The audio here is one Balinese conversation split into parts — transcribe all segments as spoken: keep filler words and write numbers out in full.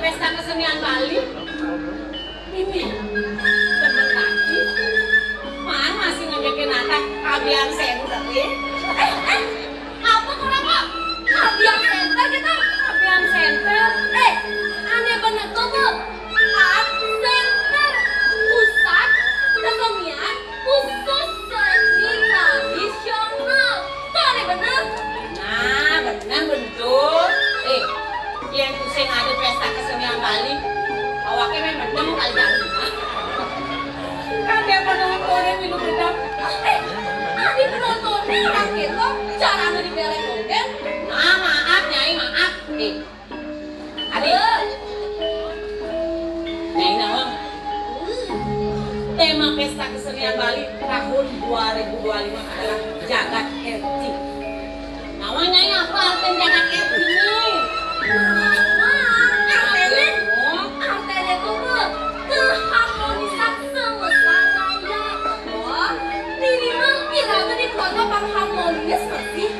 Pesta kesenian Bali. Mimi, bener lagi. Man masih ngajakin Nata abian center, ya? Eh, eh, apa, kenapa? Abian center gitu? Abian center. Eh, aneh bener tuh, Bu. Art center. Pusat kesenian khusus seni tradisional. Tuh aneh bener. Nah, bener bentuk. Eh, yang pusing ada pesta kesenian Bali. Awaknya main bedem kali ya. Kan dia penontonnya minum bedem. Eh, ada penontonnya orang gitu. Cara mau dibelek mungkin. Nah, maaf, Nyai, maaf. Eh, Adi. Nyai Nawang. Tema pesta kesenian Bali tahun dua ribu dua puluh lima adalah Jagat Kerti. Nawang, Nyai, apa artinya Jagat Kerti ini? Nawang, artinya, artinya tuh, Bu, keharmonisan semesta raya. Oh, minimal iraga di keluarga pang harmonis masih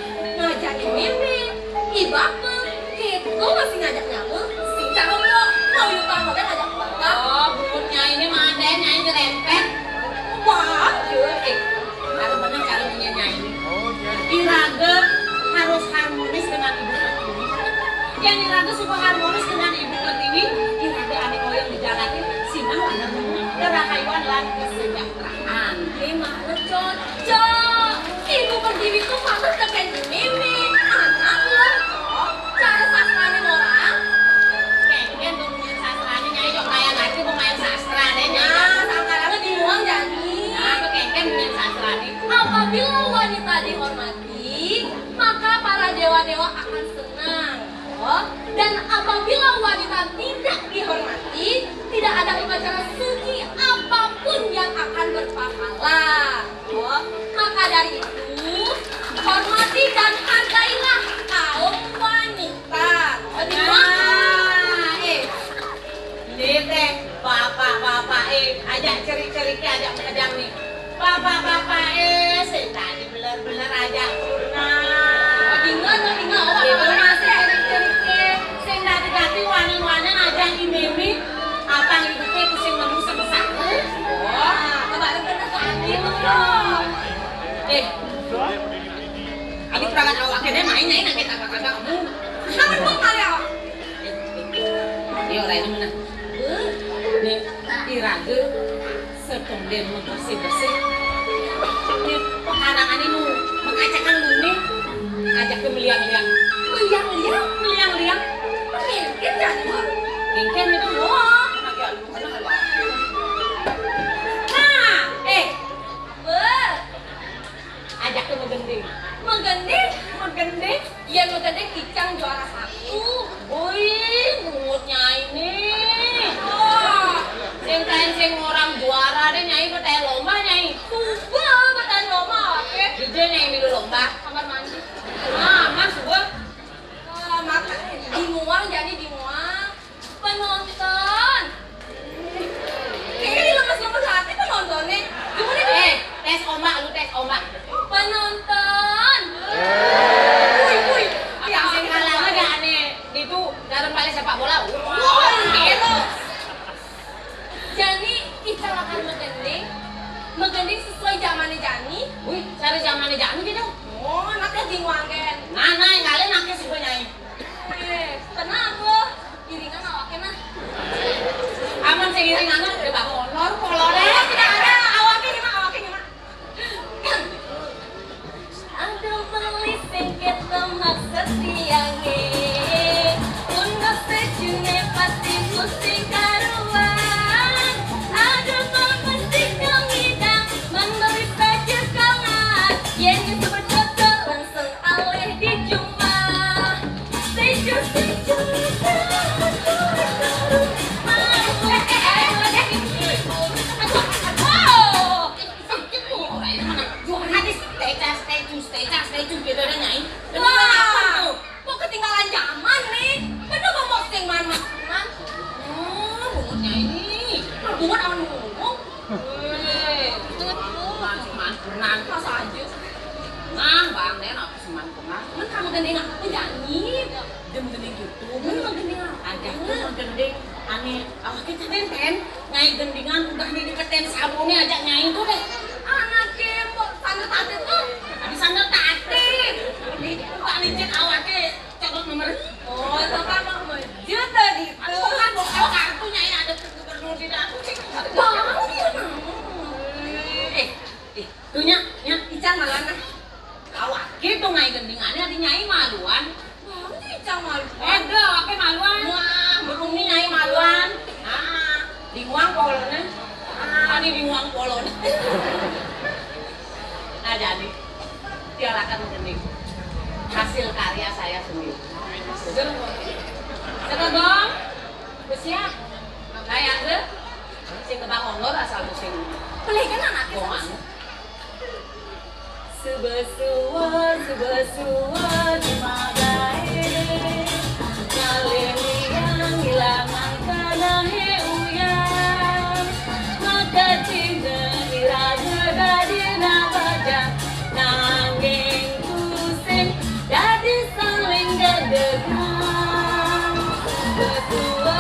ngajakin mimi, ibapa, Gitu masih ngajak nyamuk, sing caroko, mau yutang modal ngajak keluarga. Oh, bungut Nyai ini mah ada, Nyai nyerempet. Wah, iya, eh, ada bener cara punya Nyai ini. Iraga harus harmonis dengan Ibu Pertiwi. Yang iraga suka harmonis dengan Ibu Pertiwi, iraga ane koyong di jalanin, sinau ada bungut, kerahayuan lan kesejahteraan. Ini mah cocok. Ibu Pertiwi tuh patut tekan di mimi, anak lah. Cara sastranya orang. Kayaknya tuh punya sastranya, Nyai, jok kayak nanti mau main sastra deh, Nyai. Nah, sangkalannya bingung jadi. Nah, tuh kayaknya punya sastranya. Apabila wanita dihormati, maka para dewa-dewa akan senang. Oh, dan apabila wanita tidak dihormati, tidak ada upacara suci apapun yang akan berpahala. Oh, maka dari itu, hormati dan hargailah kaum wanita. Oh, di mana? Nah, eh, ini teh bapak-bapak, eh, ajak cerik-ceriknya, ajak menedang nih. Bapak-bapak, eh, sing tadi bener-bener aja purna. Oh, ingat, oh, ingat, oh, itu bapak-bapak masih cerik-ceriknya. Sing tadi ganti wanen-wanen aja, ini, ini. Apa hidupnya itu sing nemu sengsara? Wah, kemarin bener tuh, Adi tuh, dong. Eh, Adi perangkat awaknya deh, main, main, kita apa-apa kamu. Kamu tuh kali awak. Ini orang ini mana? Nih, iraga setondén mau bersih-bersih. Nih, pekarangan ini mau mengacakkan bumi, ajak ke meliang-liang. Meliang-liang? Meliang-liang. Mungkin jadi, Bu. Mungkin itu, Bu. Nah, eh. Be. Ajak ke megending. Megending? Megending? Iya, megending icang juara satu. Wih, bungut Nyai nih. Wah. Sing kain sing orang juara deh, Nyai, bertanya lomba, Nyai. Coba bertanya lomba, oke? Di dia, Nyai, milu lomba. Kamar mandi. Nah, aman, coba. Wah, maka dimuang jadi dimuang. Penonton. Kayaknya dilemes-lemes hati penontonnya. Gimana nih? Eh, tes ombak, lu tes ombak. Penonton. Wih, wih. Yang sing kalah aja aneh. Itu dalam balik sepak bola. Wah, gitu. Jani, kita akan megending. Megending sesuai zamannya Jani. Wih, cari zamannya Jani gitu. Oh, anaknya bingung anggen. Nah, nah, yang kalian anaknya suka nyanyi. Eh, tenang lo. Iringan awaknya nah. Aman sih iringan, udah bangun. Lor, kolor. Eh, tidak ada. Awaknya gimana? Awaknya gimana? Aduh, beli singkit lemak setiange. Pun dosa june pasti pusing karuan. Aduh, beli mesti kau ngidang. Memberi saja kau ngat. Yang itu berdosa langsung alih di jumpa. Setuju, setuju. Mau. Eh, eh, eh, eh, eh, eh. Aduh, aduh. Sakit tuh, orang itu mana? Juara di stage, stage, stage, stage gitu ada nyanyi. Wah, kok ketinggalan zaman nih? Bener mau posting man, man. Oh, bungut Nyai. Bungut awan ngomong. Weh, bungut, bungut. Masa aja. Nah, Aneh apa sih, Man, kumaha? Mun kamu gending aku tuh jangit. Jeung gending gitu. Mun mah gending apa? Aja tuh mah gending. Aneh, awak kita téh, Nyai gendingan udah dideketin sabunnya aja Nyai tuh deh. Anak kok sandal tatit tuh. Di sandal tatit. Di, kok aneh cek awaknya cokot nomor. Oh, itu kan mah mah. Juta di. Aku kan bawa kartu Nyai ada tuh gubernur di dapur. Bang, iya, Mang. Eh, eh, tuh nya, nya, Ican maluan nah. Awak gitu Nyai gendingannya di Nyai maluan. Bang, Ican maluan. Éda, awaknya maluan. Wah, berumnya Nyai maluan. Ah, diuang polona. Ah, ini diuang polona. Nah, jadi, tialakan gending. Hasil karya saya sendiri. Betul, Bang? Betul, Bang? Geus siap. Kayak aja. Sing tebang honor asal sing. Pelihkan anaknya. Gomang. Subesua, subesua, di magaé. Ngaliliang, ngilangan kana heuyan. Maka cina iraga dadina baja. Nanging tusing dadi saling gedegan. Betua,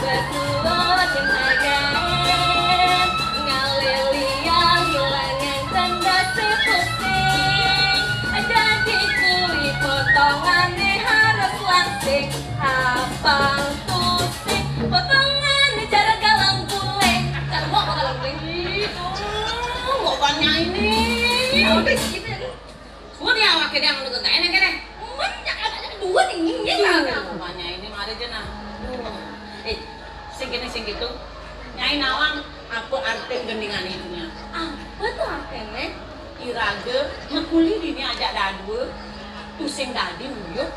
betua, cengagaen. Ngaliliang, ngilangan tanda si pusing. Jadi kulit potongan diharus langsing. Apang tusing, potongan dicara galang guling. Cara gua apa galang guling? Ih, tuh, lobannya ini. Ya udah gitu ya. Mun ya awak gedé anu gegaéan kénéh. Mun cak ada dua nih, ya. Iya, lobannya ini mari cenah. Duh. Eh, sing gini sing gitu. Nyai nawang apa arti gendingan itunya? Apa tuh artinya? Iraga nyekuli dini aja dadua. Tusing dadi uyuh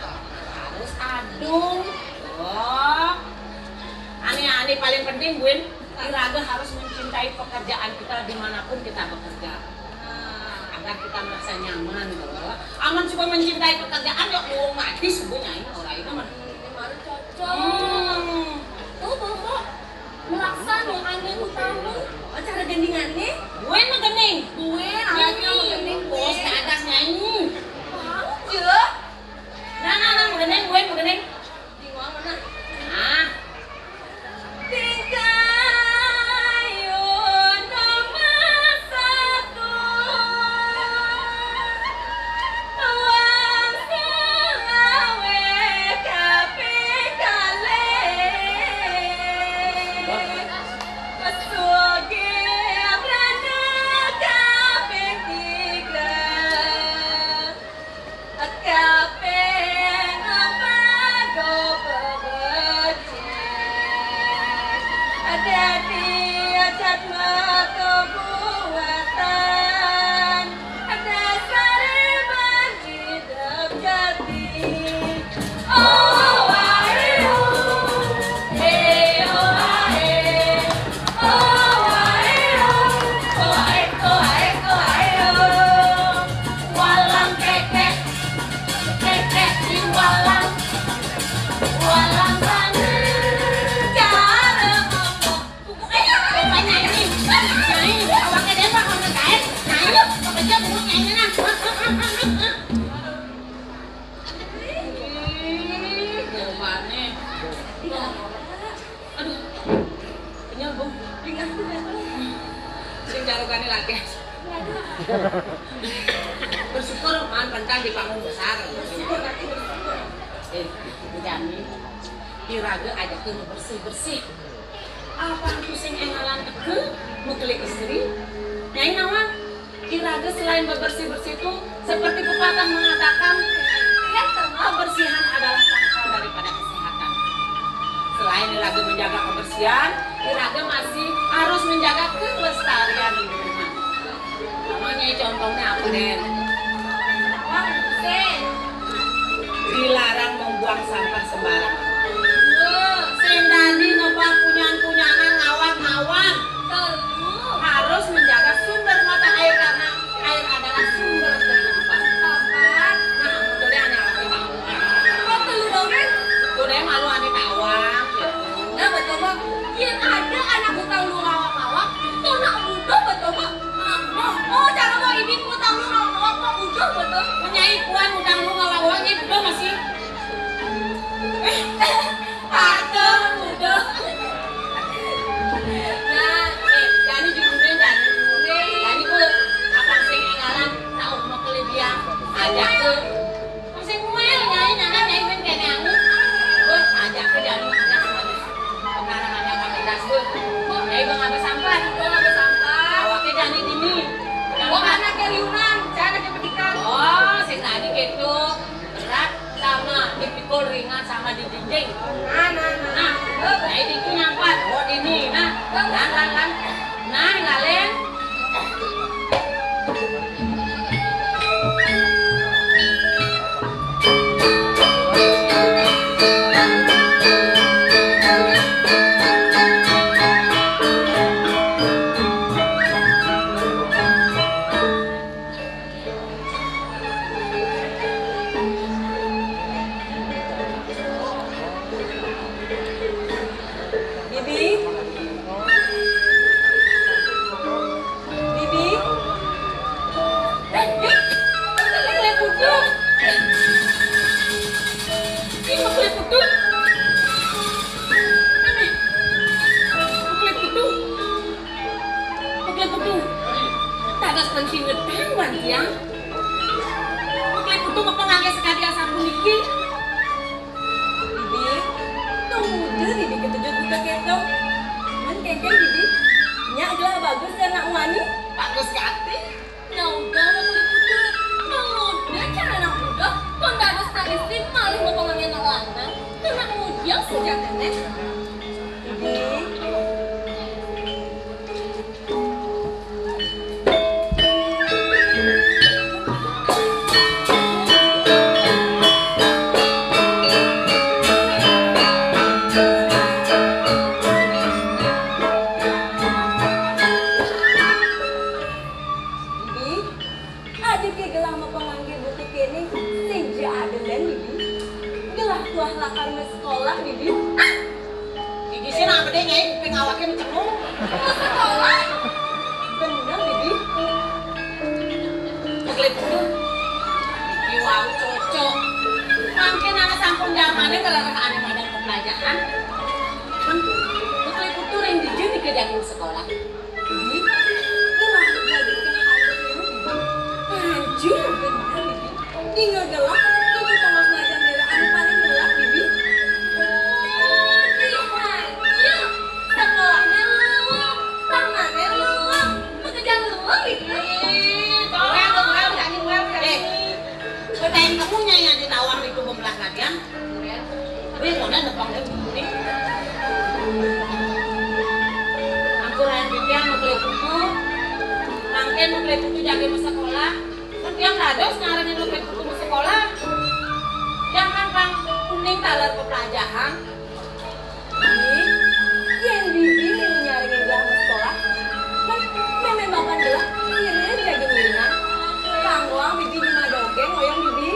harus adung. Oh. Aneh-aneh paling penting, Buin, iraga harus mencintai pekerjaan kita dimanapun kita bekerja. Agar kita merasa nyaman, gitu. Amun suka mencintai pekerjaan, ya, oh, mati subuh Nyai, orang itu mah. Ini baru cocok. Hmm. Tuh, Bang, Bang. Merasa nu aneh utama. Oh, cara gendingannya? Gue mah gending. Gue, alatnya mah gending, gue. Bos, ke atas, Nyai. Bang, ya. Nah, nah, nah, mah gending, gue mah gending. Di mana? Nah. Tingkah nomor satu. Uang selawe kaping kalih. Sugih brana kaping tiga. Kaping opat go bebecik. Dadi acat metu buatan. Dasar iman hidup jati. Oh, ae, oh, eh, oh, ae. Oh, ae, oh, oh, ae, oh, ae, oh, ae, oh. Walang kékék, kékék di walang. Walang banget. Cara ngomong. Pokoknya, pokoknya ini. Nah, ini, awaknya dia mah, mau ngegaet. Nah, ini, pokoknya, pokoknya ini, nah. Jawabannya. Aduh, kenyal, Bu. Sing carukane lagi. Bersyukur, man, penting di panggung besar. Bersyukur, berarti bersyukur. Eh, Bu Jani, iraga aja tuh bersih-bersih. Apa aku sing engalan teke, mukeli istri? Nyai nawang? Iraga selain bebersih-bersih itu, seperti pepatah mengatakan, kebersihan adalah pangkal daripada kesehatan. Selain iraga menjaga kebersihan, iraga masih harus menjaga kelestarian lingkungan. Makanya contohnya apa, Den? Wah, Sen. Dilarang membuang sampah sembarangan. Sing dadi ngebah punyan-punyanan ngawang-ngawang. Harus menjaga sumber mata air karena air adalah sumber kehidupan. Nah, itu deh aneh awak tawa. Kok telu dongeng? Itu deh malu aneh tawa. Nah, betul, Bang. Yang ada anak utang lu ngawang-ngawang, itu anak muda, betul, Bang. Oh, cara mau ini utang lu ngawang-ngawang, kok muda, betul. Menyai Ajak ke. Masih muel, Nyai, nyanan, Nyai, main kene angut. Wah, ajak ke jani, udah, udah. Sekarang ada pakai das, tuh. Nyai, bang, apa sampah? Bang, apa sampah? Awaknya jani dini. Gua anak keriunan, cara dia petikan. Oh, sing tadi gitu. Berat sama dipikul, ringan sama dijinjing. Nah, nah, nah. Nah, jadi itu nyampat. Oh, ini. Nah, lan, lan, lan. Nah, ngalen. Bibi? Bibi? Eh, Bi, ini kulit putu. Ini kulit putu. Ini kulit putu. Kulit putu. Dados penting ngetang, Wan Tiang. Kulit putu apa ngangge sekadi asapuniki? Bibi, tong muda Bibi ketujut buka keto. Cuman kengkeng Bibi, nyak gelah bagus dan nak wani. Bagus gati. Nah, udah lah kulit putu. Tong muda cara anak muda, pun dados tak istri malih mau pengangen nak lanang. Anak muda sejatene. Bibi. Adi ke gelah mapanganggih buku kene, sing ja adelen, Bibi. Gelah tuah lakar masekolah, Bibi. Iki sih nak bedeng ya, kuping awake mecengung. Masekolah? Bener, Bibi. Bekelit dulu. Iki wau cocok. Mangkin anak sampun jamane ngererehane madang pembelajaran. Bekelit putu ring dija nika jagi sekolah. Bibi, gelah jadi kehancur, Bibi. Hancur bener, Bibi. Tinggal gelah, tutup tongos macan merah anu paling gelap, Bibi. Oh, iya, hancur. Sekolahnya luwung, tamannya luwung, pekerjaan luwung, Bibi. Ih, tolong, tolong, tolong, tolong. Eh, betain kamu nyai aja tawang di kubung belakang, ya. Wih, modal nepang deh, ini. Ampun, ampun, Bibi, anu bekelit putu. Mangkin bekelit putu jagi masekolah. Kan tiang dados nyarengin bekelit putu masekolah. Tiang kan pang kuning taler pepelajahan. Ih, yen Bibi milu nyarengin gelah masekolah. Kan memen bapan gelah, sira jagi ngiringan. Kanggoang Bibi nyema dogeng, oyong Bibi.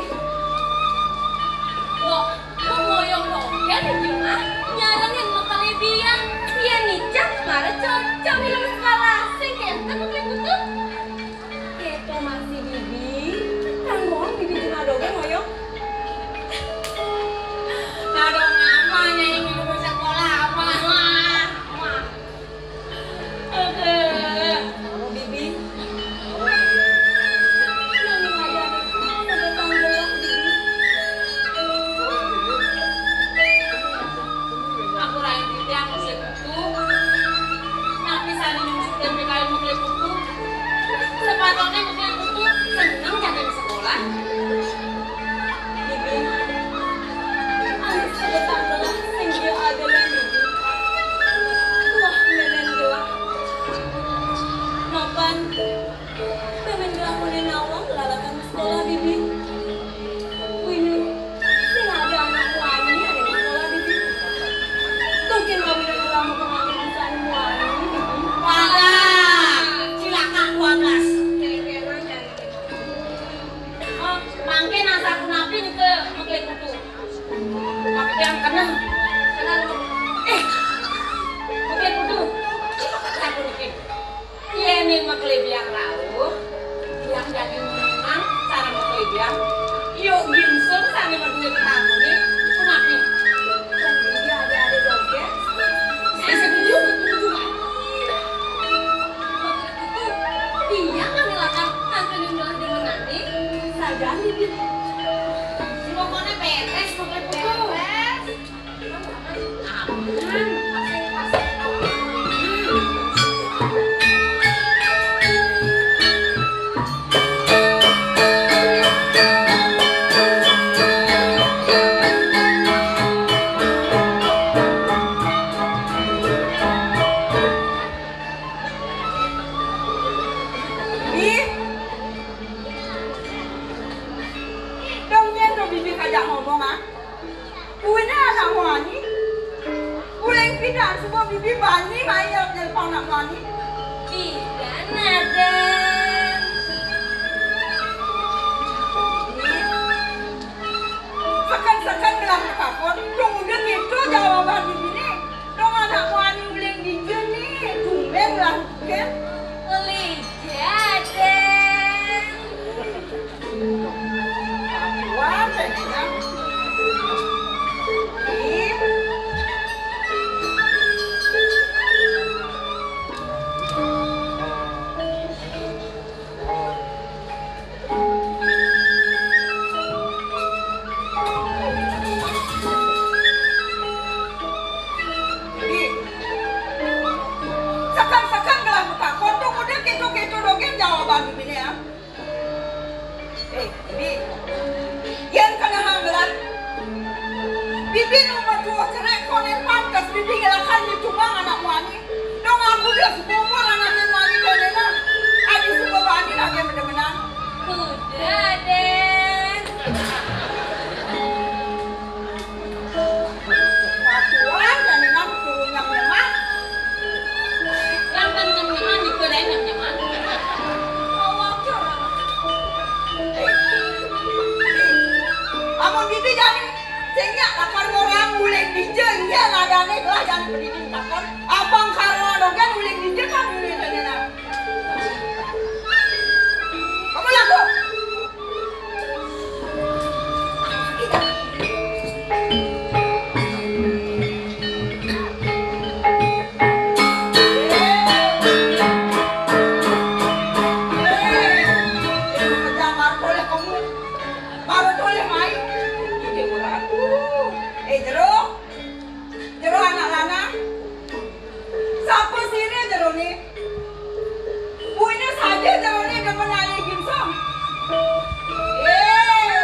Kok Ngoyong dogén di jumah, nyarengin mekelebian. Yén nicak, mara cocok di rumah sekolah. Sing kénten mekelebian. Kéto masih Bibi, kanggoang Bibi jumah dogén ngoyong. Kadang apa nyai di rumah sekolah apa? Wah, wah. Aduh. Bibi. Nanging ada anak sebatang gelah, Bibi. Aku lain titiang mesti kutu. Tapi sani nyunsuk dan dikali mesti kutu. Sepatutnya mesti kutu seneng kagak di sekolah. Bibi, anak sebatang gelah sing dia ada lan Bibi. Tuah menen gelah. Mapan, menen gelah menen nawang lalakan sekolah, Bibi. Wini, sing ada anak wani ada di sekolah, Bibi. Mungkin kami udah lama pengantin bisa wani, Bibi. Walah, cilaka dua belas. Kira-kira nyari. Oh, mangke nang sapunapi nika meklik putu. Mangke yang kenal. Kenal. Eh, meklik putu. Sapuniki. Yéning meklik biang rauh, biang dadi menang cara meklik biang. Yuk gimsung sane maduwe tetangune. Punapi. Iya, ada-ada dogén. Saya setuju, setuju. Meklik putu. Iya, kami lakar angkenin belah demenane. Jadi, Bi. Si Momone beres, Momone beres. Ih, dong nyen to bibi kajak ngomong, ah. Uwine anak muani. Uleng pindah suba bibi bani mayap nyelpang anak muani. Pindah, Aden. Seken-seken gelah matakon, dong udah gitu jawaban bibine. Dong anak muani uleng dija ne, tumben lah, kan? Uleng dija, Aden. Seken-seken gelah matakon, dong udah gitu-gitu dogén jawaban bibine, ya. Eh, Bibi. Yén kena hang gelah. Bibi nu metuh cerek koné pantes Bibi ngelakan di tubang anak muani. Dong aku udah seumur anak muani koné nah. Adi suka bani lagi bener-bener. Udah deh. Watuan dan memang turun nyam-nyaman. Kan kan nyam-nyaman, itu deh nyam-nyaman. Awak orang. Amun gitu jani, sing nyak lakar orang uleng dija, iya ladane gelah jani pedidi takon. Abang karena dogen uleng dija kan uleng dija nah. Kamu laku. Eh, Jero. Jero anak lanang. Sapa sire jerone? Buina saja jerone demen aye ginsong. Eh.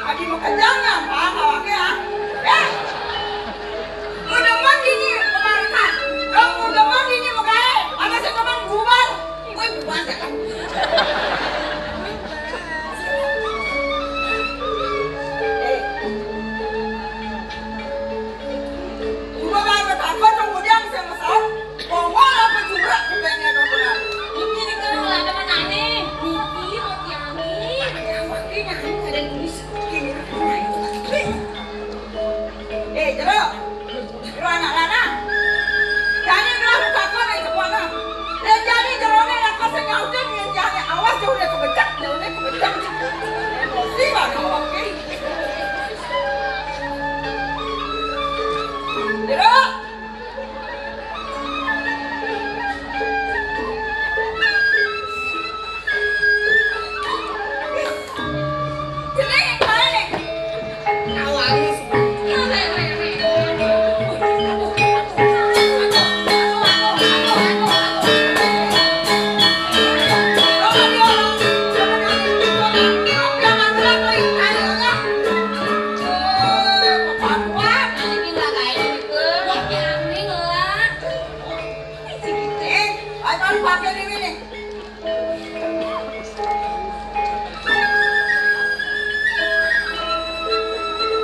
Adi makejang ya, Bang, awake, ah. Eh. Mun demen dini pemarikan. Dong, mun demen dini megae. Ada sing demen bubar. Woi, bubar ya. Eh. Coba bae betapa kemudian saya mesal, bongol apa jurang kudanya dong benar. Ini nih kalau ada menane, Niki mau tiangi. Ada apa sih, nyanyi ada tulis. Eh, Jero. Jero anak lanang. Jani gelah betapa nek cepana. Nek jani jerone lakar sing nyautin yen jani awas jauh nek kebecek, jauh nek kebecek. Emosi banget awake. Jero.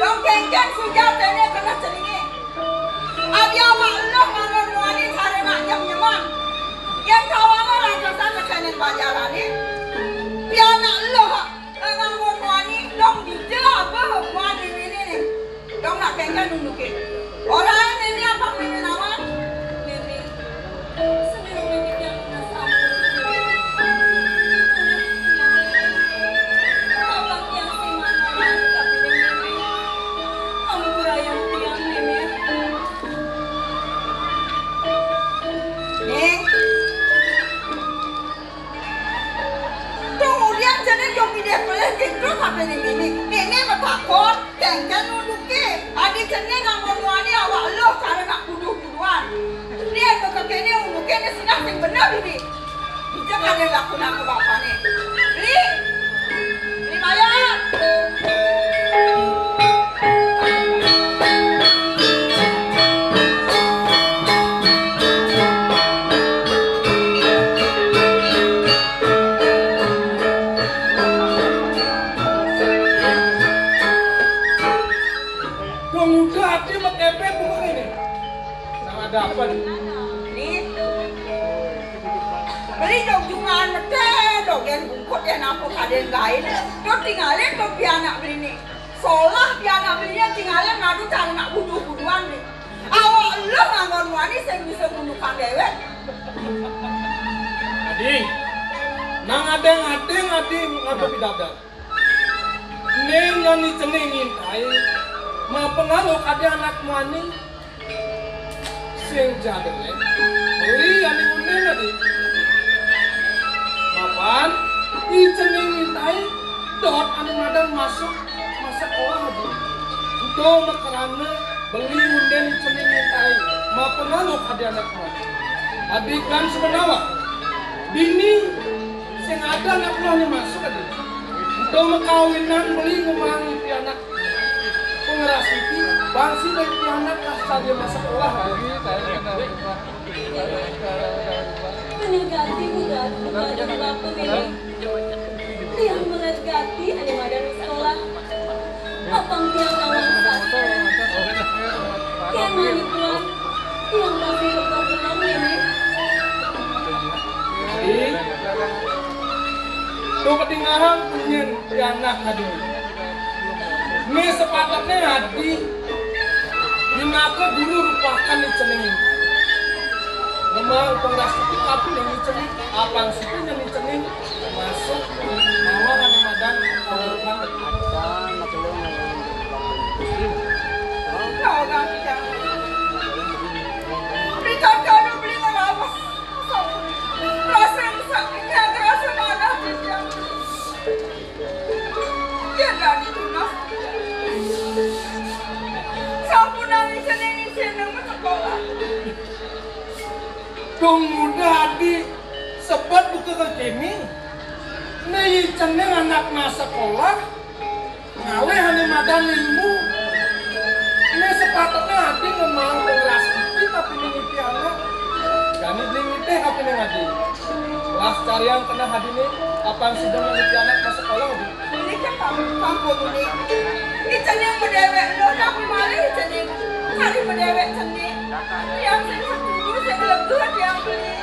Dong kengkeng sujatene kena celinge. Adi awak eluh nganggon muani sare nak nyem-nyeman. Yen kawana rajasan nekenen bajarane. Pianak eluh nganggon muani dong dija apa muani ini nih. Dong nak kengkeng nundukin. Ora nene apa nene nawan? Nene. Apa né Mimi? Mimi matakon, kéngkén unduké. Adi cening anggon muani awak eluh cara nak buduh-buduhan. Né kéné unduké né sinah sing bener, Mimi. Ija kadén laku nak ka bapané. Beli. Beli bayar. Dong udah ati makepet bunga ini. Nah, ada apa nih? Nih. Beli dong jungan mete, dogén bungkut ya napo kadén gaé. Dong tingalin dong pianak beli nih. Solah pianak beli tinggalin ngadu cara nak buduh-buduhan nih. Awak eluh anggon muani sing bisa ngundukan déwék. Adi, nang adéng-adéng adi ngadu pidabdab. Ning nyani cening ngintai, mapengaruh kadé anak muani. Sing jadé, beli ané ngundén adi. Mapan, i cening ngintai, dot ané madan masuk, masuk sekolah adi. Ento makarana beli ngundén i cening ngintai, mapengaruh kadé anak muani. Adi kan semenawa, bini sing ada anak muani masuk adi. Ento makawinan beli ngemaang i pianak. Pengeras pipi, bangsi dari pianak lah saja masuk olah. Ané gati budak, budak bapa ini. Tiang meret gati ané madan sekolah. Apang tiang nawang sastra. Tiang mani pulang. Tiang pasti rebah pulang ini. Ih, tuh ketinggalan punyen pianak adi. Né sepatutné adi pinaka guru rupakan i cening. Memang pengeras pipi tapi né i cening, apang sida nyén i cening masuk mawar ané madan kaweruhan. Rasa rusak, ya, rasa manah, ya. Yén dadi tunas, sampunang isin-isin nang sekolah. Dong muda adi sebet buka ka kéné. Né i cening anak nah sekolah, ngalih ané madan ilmu. Né sepatutné adi ngemaang pengeras pipi tapi né ngipi anak. Jani beli ngitih apiné adi. Las cariang keneh adiné, apang sida ngipi anak masuk sekolah adi. Ini kan kampung ini. Icening bedéwék, lo tapi malih icening. Kari bedéwék cening. Tiang sing setuju, sing lega tiang beli.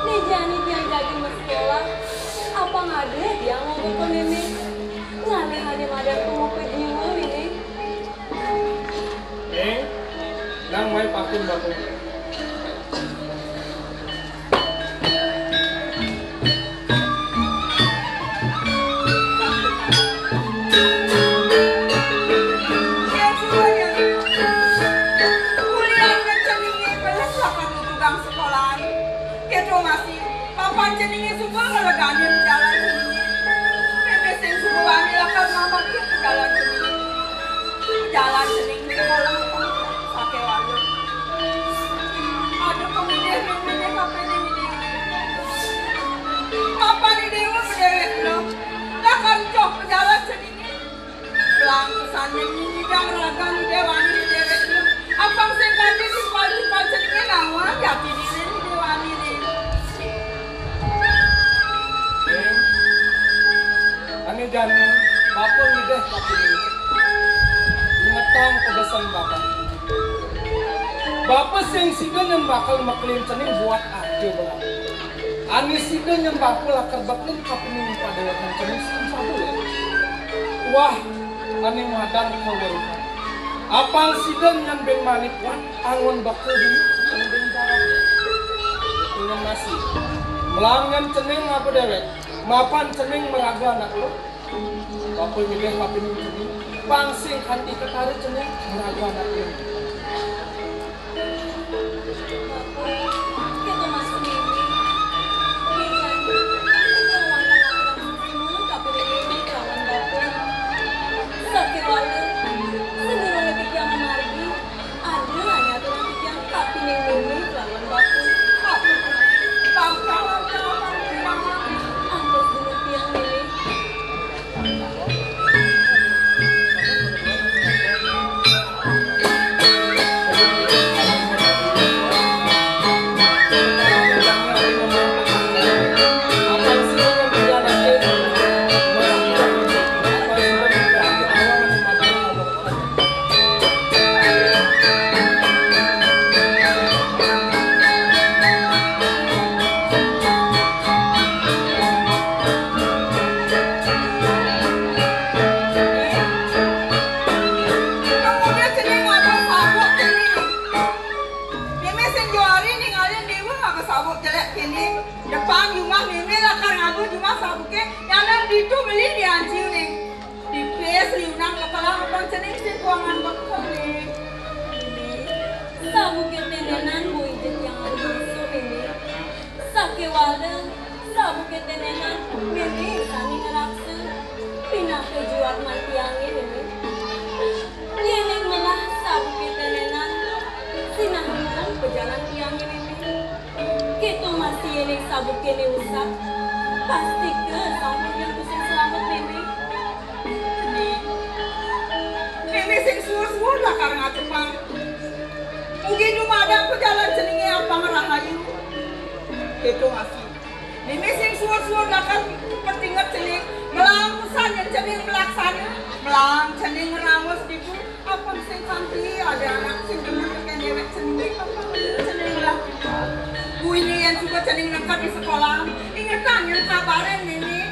Né jani tiang dadi masekolah, apang ada tiang ngomong ini. Ngalih ané madan pemuka jiwa ini. Éh, nang mai pakun bapa. Kuliah nang ceningé belas lakan tukang sekolahan. Kéto masih, papan ceningé suba ngeleganin jalan ceningé. Mimih sing suba wani lakan mamakin jalan ceningé. Jalan cening sekolah pakai walu. Ada pemilih mimih kapan ini. Papan ini mah bedéwék lo. Lakan cok jalan ceningé. Belang pesan nyidang raga nu déwani déwék. Apang sing ganti timpal-timpal ceningé nawang jati diri nu déwani né. Ané jani, bapa ngidih bapa ini. Ingetang pegesen bapa. Bapa sing sida nyén bakal mekelin cening buat aja belang. Ané sida nyén bapa lakar bekelin kapining padéwékan cening sing sadu ya. Wah, ané madan kaweruhan. Apang sida nyén bin mani kuat, anggon bekel dini, nyén bin jalan. Nyén masih. Melang nyén cening apa déwék? Mapan cening meraga anak lo. Bapa milih kapining cening. Pang sing kanti ketara cening meraga anak lo. Bapa, kéto masih mimih. Joari ningalin déwa ngaba sabuk jelék kéné. Depan jumah mémé lakar ngaba jumah sabuké, nyanan ditu beli dianciné. Dipis liunan bekelang pang cening sing kuangan bekel, Ning. Sabuké tenenan boi jit yang adi isu, Ning. Sakéwala, sabuké tenenan mémé sané ngraksa. Pinaka juat man tiangé, Ning. Yéning melah sabuké tenenan, sinah nulung pajalan tiangé, Ning. Kéto masih yéning sabuké né usah, pastika sampun yang tusing selamet, Ning. Ning, Ning sing suur-suur lakar ngatepang. Mugi dumadak pajalan ceningé apang rahayu. Kéto masih. Ning sing suur-suur lakar petinget cening. Melang usan yén cening melaksana. Melang cening ngeraos ditu. Apang sing kanti ada anak sing demen tekén déwék ceningé, apang bener cening lah. Buiné yén suba cening nengkep di sekolahan, ingetang yén kabarin mémé.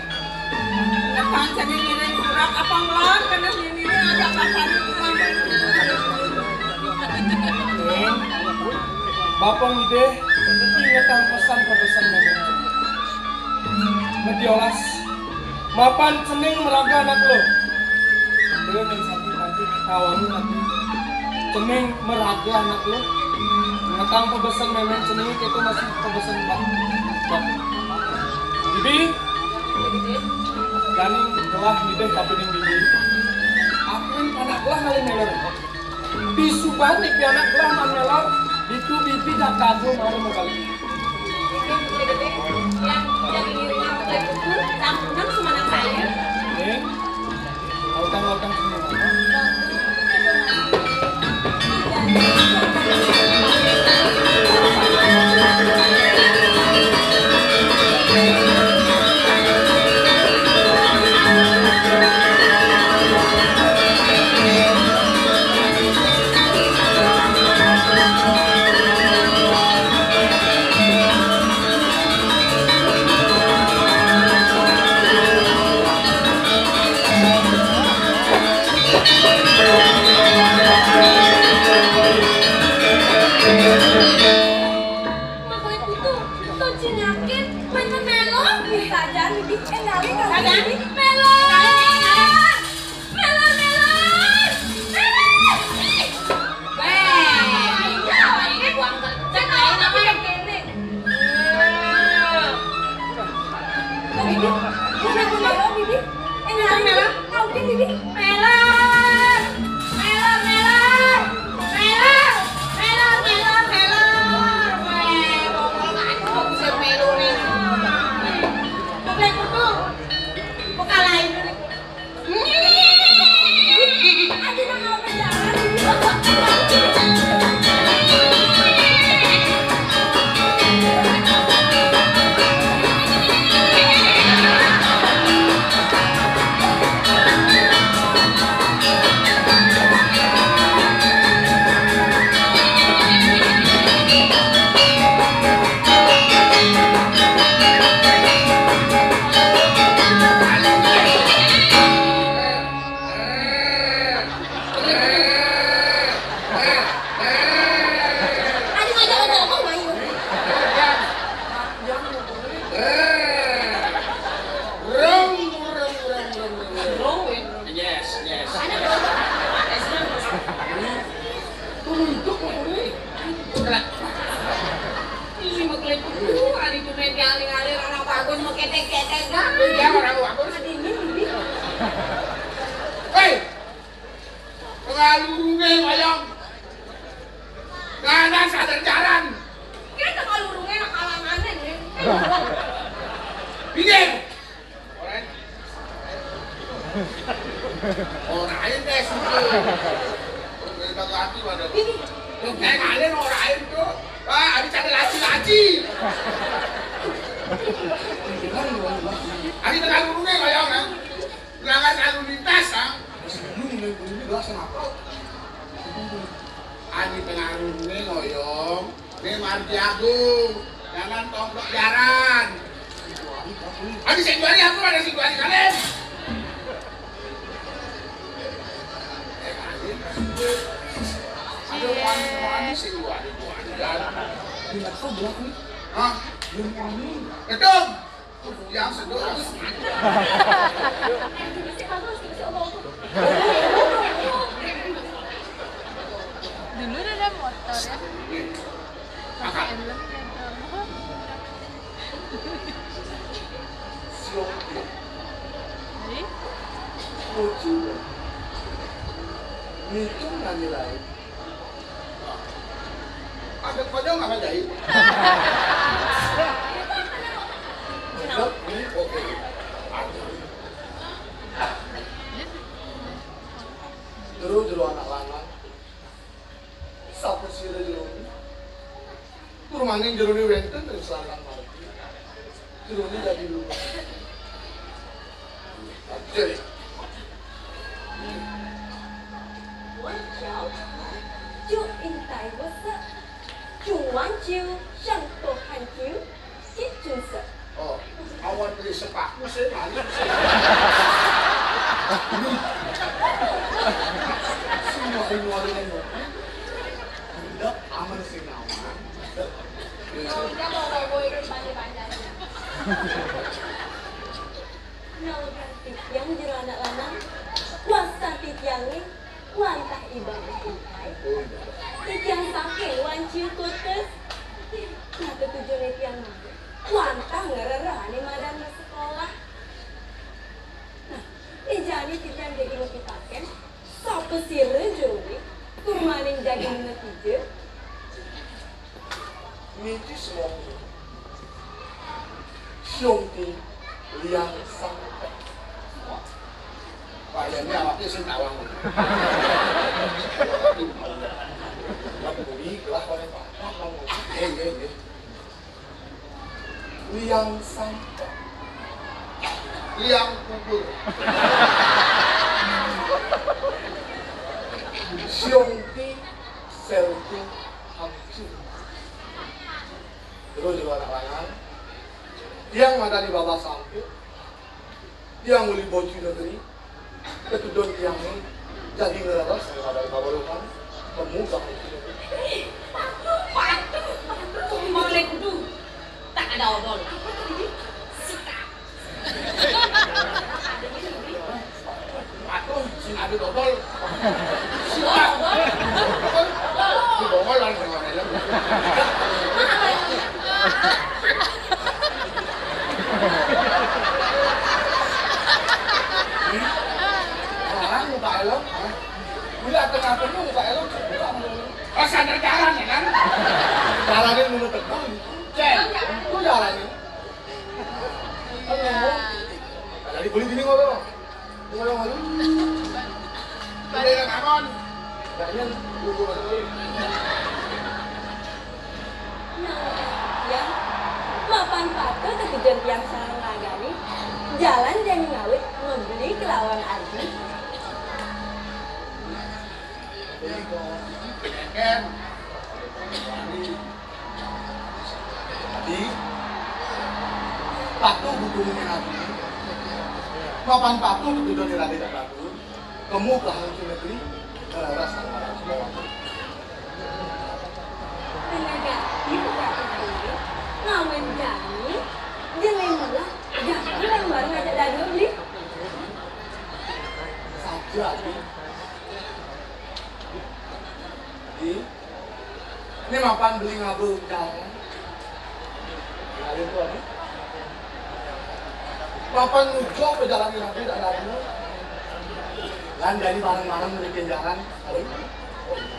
Ngetan cening ngirim surat, apang melah keneh mémé ajak bapakné pulang. Ning, bapa ngidih, ingetang pesan-pesan mémé. Madiolas, mapan cening maraga anak luh. Déwa men sati nanti kawangun ati. Cening maraga anak luh. Ngetang pabesen mémén cening kéto masih pabesen bak. Bak. Bibi, jani telah ngidih kapining bibi. Akuin anak lah ngalih méler. Disubané pianak gelah man ngelor, ditu bibi jak dagul mara mabali. Yang, yang ngiring aku dari kuku, campuran sama anak saya. Ning, lautang-lautang semua. Makhluk itu, to cingakin, main melo, sajan, Bibi, énggalin, sajan, Bibi, melo. Mélor, mélor. Mélor. Ih. Wéh, ini buang kerja, lain apa yang kéné? Bibi, kenapa mélor, Bibi? Eh, mélor, mélor. Maukin, Bibi. Mélor. Mélor, mélor. Mélor. Mélor, mélor, mélor. Wéh, bongol kan, kok bisa mélor nih. Bongol kutu. Kok kalahin? Yes, yes. Turun duduk, Pak Guru. Ih, maklé kudu, ari tuné dialing-aling anak bagus, mau ketek-ketek, dah. Iya, orang bagus. Hei, pengalurungé, Mayang. Nganan sadar jaran. Kita pengalurungé, nak kalangané, nih. Pinggir. Orain. Orain téh suci. Beda ganti pada. Ini. Tuh, kayak kalian orain tuh. Wah, ada cara laci-laci. Ada tengah gunungnya kayak orang. Berangkat lalu lintas, ah. Lu nilai gunungnya gak sama apa. Ada tengah gunungnya ngoyong. Né Margi Agung, jalan Tongkok Jaran. Adi sing juari aku, ada sing juari kalian. Ada wani-wani sing juari, juari jalan. Hah? Belum wangi. Gedung. Yang sedot. Dulu udah ada motor ya. Pakai helm ya, Bro. Siok. Jadi? Lucu. Itu nanya lain. Ada konyol apa jadi? Oke. Jero-jero anak lanang. Sapa sira jero? Tur maning jerone wenten ring selangkang margi. Jerone dadi luwih. Oke. 我叫九应该不是九万九，想多很久，这就是。 Oh, awan beli sepatu sih, balik sih. Semua hari ngeluarin yang mau. Udah aman sih, aman. Kalau kita mau bawa itu panjang-panjangnya. Nah, udah, yang jero anak lanang, kuasa titiang nih. Wantah ibadah intai. Titiang saking Wanciu Kutes. Nah, tetujuné tiang mangké wantah ngrerehani madan masekolah. Nah, ijani titiang jagi mapitaken, sapa sira jeroné, tur maning jagi ngetija. Niki semua. Siung Ti Liang Sang. Wah, ini awaknya sing tawang. Lah, beli, lah, oleh Pak. Eh, eh, eh. Liang Sang. Liang kubur. Siung Ti Selti Hangcu. Terus di luar halangan, tiang madani babah sampit, tiang uli bocu negeri, ketudon tiangé, jagi ngeleres daripada babah lukan, temu babah bocu negeri. Patuh, patuh, patuh, mau lek kudu. Tak ada odol. Apa tadi? Sikat. Aduh, sing adu dodol. Sikat. Di bawah lah, di bawah helm. Orang buka helm, hah? Bila tengah temu buka helm, buka helm. Oh, sadar jalan, ya kan? Jalannya menurut teguh. Cek, itu jalannya. Jadi kulit ini ngono. Ngono ngono. Balik nang anon. Nah, ya, mapan patuh tetujon tiang sareng ragane. Jalan jani ngawit mabeli kelawan adi. Adi, patuh hukumnya adi. Mapan patuh tetujon adi patuh. Kemu ke Hangcu negeri, eh, rasa. Penegak itu kata saya, ngawen jani, jelema lah, jangan bareng-bareng ngajak dadua beli. Saja, Adi. Adi. Ini mapan beli ngaba jalan. Jalan itu apa? Mapan nuju ke jalan yang ada, ada dua. Lan jadi bareng-bareng bikin jalan.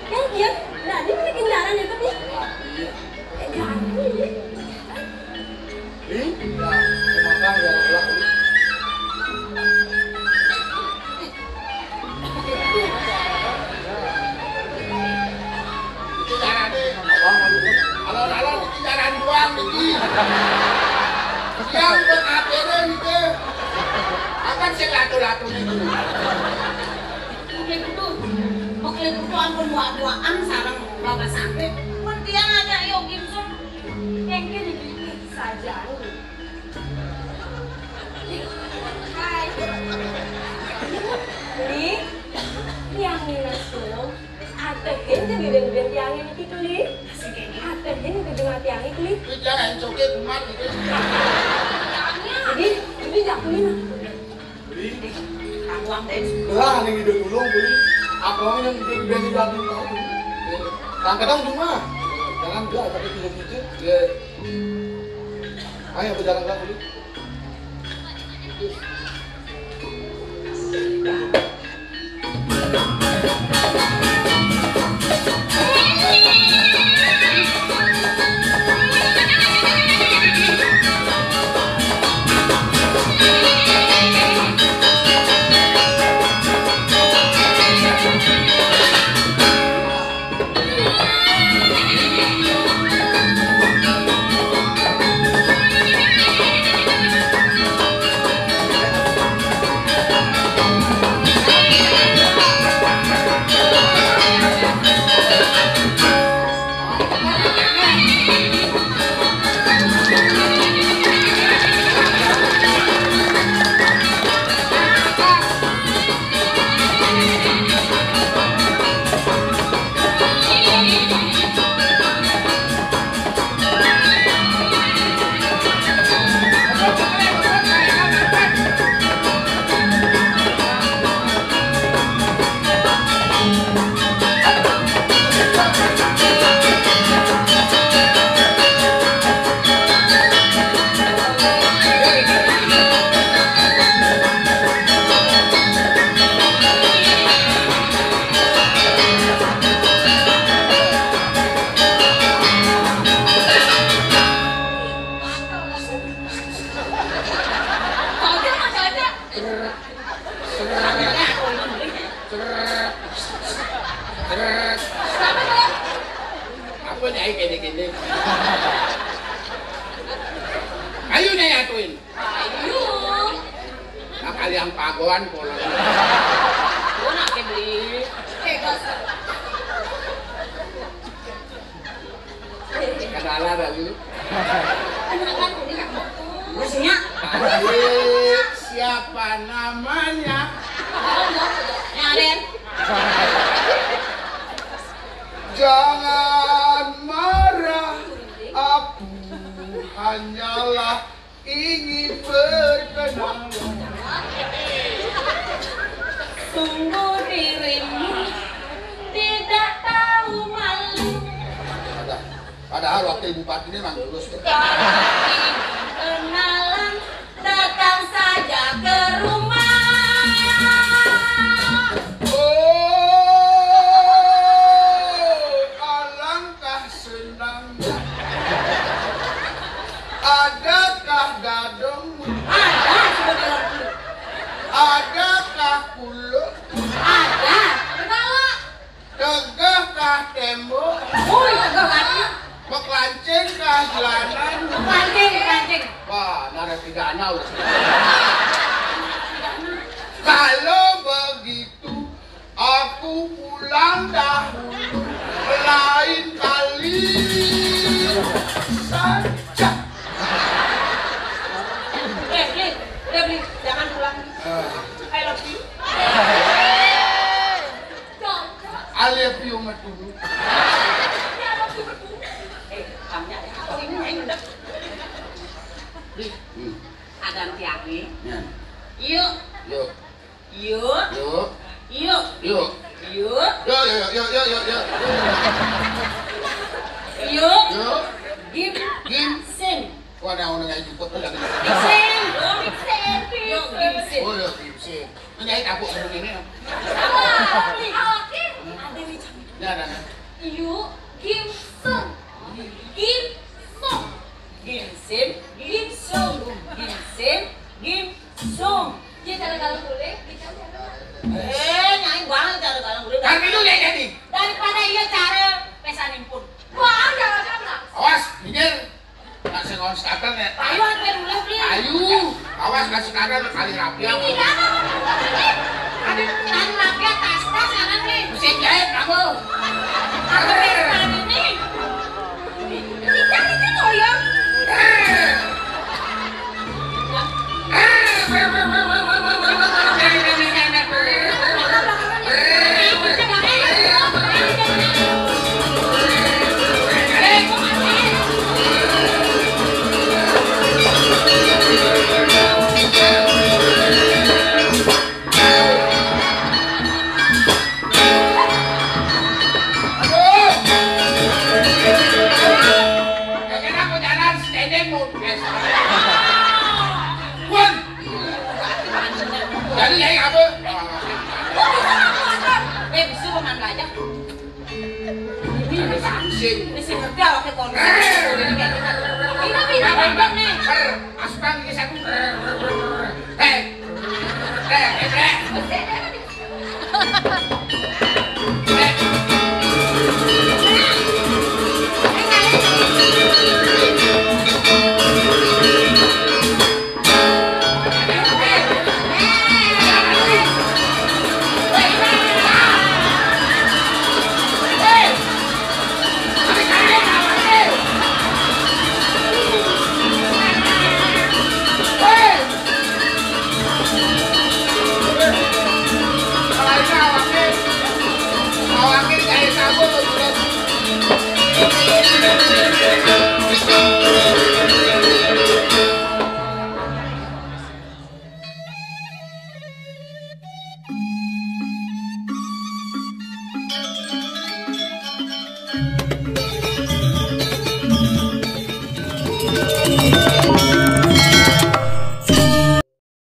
Yang dia, nah, dia bikin jalan itu nih. Nah, iya. Eh, jalan ini. Ih, ya, makan ya, lah. Itu carane. Alon-alon iki carane doang iki. Siang pun akhirnya iki. Akan sing latu-latu iki. Oke, kudu. Oke, kudu ampun muak-muakan sareng Bapak Sampe. Pun tiang ajak yo gimsum. Engke iki saja. Hai. Li, tiang Minasung, atehin jegeden-geden tiangé niki, Li. Atehin jegeden Tiangé kulit. Kuwi jangan coké kumat gitu. Ini, ini nggak kulit. Beli. Kamu deh. Lah, ning ide tulung beli. Apa yang ide beli lagi mau? Nang ketang cuma. Jangan gua tapi tulung itu. Ya. Ayo berjalan lah beli. Apa nyai kene-kene? Ayo nyai atuin. Ayo. Bakal yang pagoan pola. Gua nak beli. Kenalan dah dulu. Terusnya. Adik, siapa namanya? Nyaren. Jangan marah, aku hanyalah ingin berkenalan. Sungguh dirimu tidak tahu malu. Padahal wakil bupati ini emang lulus tuh. Kenalan, datang saja ke rumah. Oh, alangkah senangnya. Adakah gadong? Ada, sudah dalam kulit. Adakah kulit? Ada. Kenapa? Tegahkah tembok? Woi, tegah banget. Mekelancengkah jalanan? Mekelanceng, mekelanceng. Wah, narapidana udah. Kalau begitu, aku pulang dahulu. Lain kali saja. Eh, Bli, udah, Bli, jangan pulang. Ah. I love you. Alia piung metu. Eh, kamu ada apa ini, Neng? Hmm. Ada tiangnya. Ya. Yuk. Yuk. Yuk. Yuk. Yuk. Yuk. Yuk. Yuk. Yuk, yuk, yuk, yuk, yuk, yuk. Yuk. Yuk. Gim. Gim. Sim. Wah, ada orang yang jemput tuh lagi. Sim. Sim. Yuk, Gim Sim. Oh, ya, Gim Sim. Ini aja kapuk seperti ini. Apa? Ada nih. Ya, ada, ada. Yuk, Gim Sung. Gim Sung. Gim Sim, Gim Sung. Gim Sim, Gim Sung. Dia cara kalau boleh, dia cara. Eh, nyai banget cara kalau boleh. Kan itu dia jadi. Daripada iya cara pesanin pun. Wah, jangan, jangan. Awas, minggir. Nak sing on starter ya. Ayo, atuh mulai, Bli. Ayo, awas kasih kadal kali rapi ya. Ini kan? Ada kan rapi tas-tas sekarang nih. Mesin jahit kamu. Apa nih, tadi nih? Ini kan itu loh, ya. Wes. Pun. Jadi nyai apa? Eh, bisa paman belajar. Ini sing. Ini sing ngerti awake kono. Ini pindah, pindah nih. Aspang iki satu. Eh. Eh, eh, eh.